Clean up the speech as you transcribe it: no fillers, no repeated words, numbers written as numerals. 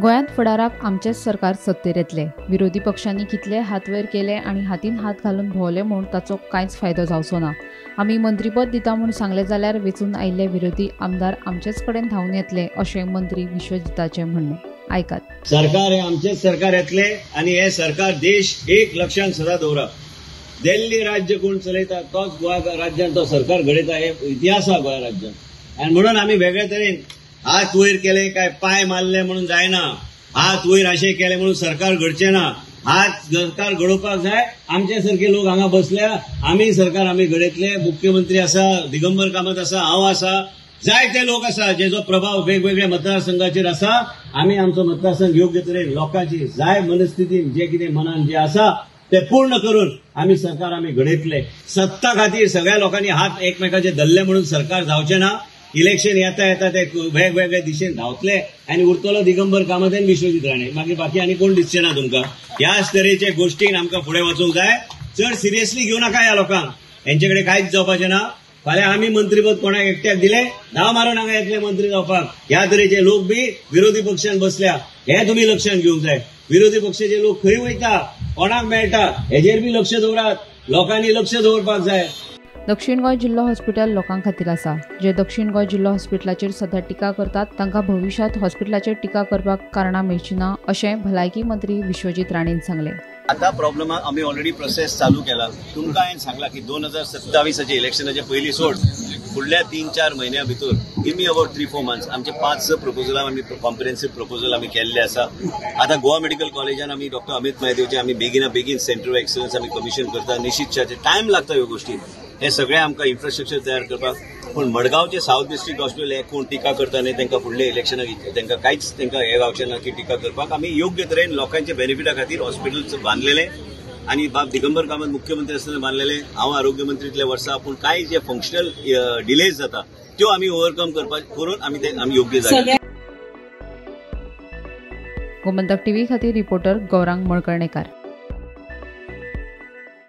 गोंयांत फुडाराक आमचेंच सरकार सत्तेर येतलें. विरोधी पक्षांनी कितले हात वयर केले आनी हातीन हात घालून भोंवले म्हूण ताचो कांयच फायदो जावचो ना. आमी मंत्रीपद दिता म्हूण सांगलें जाल्यार वेंचून आयिल्ले विरोधी आमदार आमचेच कडेन धांवून येतले अशें मंत्री विश्वजिताचें म्हणणें. आयकात. सरकार हे आमचेच सरकार येतले आनी हे सरकार देश एक लक्षांत सदा दवरप. दिल्ली राज्य कोण चलयता तोच गोवा राज्यान तो सरकार घडयता हे इतिहास आसा गोंय राज्यान. आनी म्हणून आमी वेगळे तरेन हात वयर केले काय पांय मारले म्हणून जायना, हात वयर अशें केले म्हणून सरकार घडचें ना. हात सरकार घडोवपाक जाय. आमचे सारके लोक हांगा बसल्या, आमी सरकार आमी घडयतले. मुख्यमंत्री आसा, दिगंबर कामत आसा, हांव आसा, जायते लोक आसा जेजो प्रभाव वेगवेगळ्या मतदारसंघाचेर आसा. आमी आमचो मतदारसंघ योग्य तरेन लोकांची जाय मनस्थितीन जे कितें मनान जे आसा ते पूर्ण करून आमी सरकार आमी घडयतले. सत्ता खातीर सगळ्या लोकांनी हात एकमेकाचे धरले म्हणून सरकार जावचें ना. इलेक्शन येता येता ते वेगवेगळे दिशेन धांवतले आनी उरतलो दिगंबर कामत आनी विश्वजीत राणे, मागीर बाकी आनी कोण दिसचे ना तुमकां. ह्याच तरेचे गोष्टीन आमकां फुडें वचूंक जाय. चड सिरियसली घेवं नाका ह्या लोकांक, हेंचे कडेन कांयच जावपाचें ना. फाल्यां आमी मंत्रीपद कोणाक एकट्याक दिलें, धांव मारून हांगा येतले मंत्री जावपाक. ह्या तरेचे लोक बी विरोधी पक्षान बसल्या हें तुमी लक्षांत घेवंक जाय. विरोधी पक्षाचे लोक खंय वयता, कोणाक मेळटा हेजेर बी लक्ष दवरात. लोकांनी लक्ष दवरपाक जाय. दक्षिण गोंय जिल्लो हॉस्पिटल लोकां खातीर आसा. जे दक्षिण गोंय जिल्लो हॉस्पिटलाचेर सध्या टिका करतात तांकां भविश्यांत हॉस्पिटलाचेर टिका करपाक कारणां मेळची ना अशें भलायकी मंत्री विश्वजीत राणेन सांगलें. आता प्रॉब्लेम आमी ऑलरेडी प्रोसेस चालू केला. तुमकां हांवें सांगला की 2027 इलेक्शनाचे पयलीं सोड फुडल्या 3-4 म्हयन्या भितर give me about 3-4 months आमचे 5-6 प्रपोजलां आमी कॉम्प्रिहेन्सीव प्रपोजल आमी केल्ले आसा. आतां गोवा मेडिकल कॉलेजान आमी डॉक्टर अमित महादेवचे आमी बेगिना बेगीन सेंटर ऑफ एक्सलन्स आमी कमिशन करता. निश्चितशाचे टायम लागता ह्यो गोष्टी, हे सगळे आमकां इन्फ्रास्ट्रक्चर तयार करपाक. पूण मडगांवचे सावथ डिस्ट्रिक्ट हॉस्पिटल हे कोण टिका करता न्ही, तांकां फुडल्या इलेक्शनाक तांकां कांयच तांकां हे गावचें ना की टिका करपाक. आमी योग्य तरेन लोकांच्या बेनिफिटा खातीर हॉस्पिटल बांदलेले आनी बाब दिगंबर कामत मुख्यमंत्री आसतना बांदलेले, हांव आरोग्य मंत्रीतल्या वर्सा. पूण कांय जे फंक्शनल डिलेज जाता त्यो आमी ओवरकम करपाक करून आमी ते आमी योग्य जागे. गोमंतक टीव्ही खातीर रिपोर्टर गौरांग मळकर्णेकार.